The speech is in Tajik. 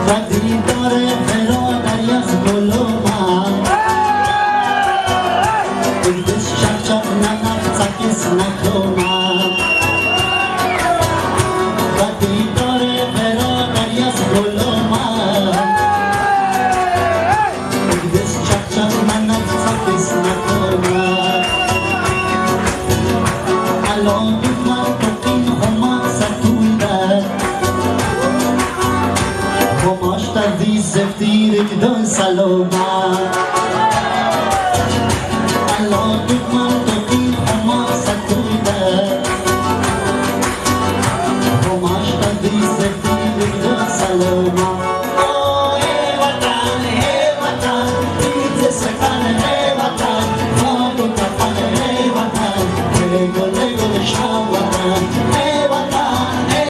و دیدار برادر از گلومم ایدش چک چک ننک چکس نکنم و دیدار برادر از گلومم ایدش چک چک ننک چکس نکنم الان من توقین هما ستویدر Помашта ви зефтирик дон салома.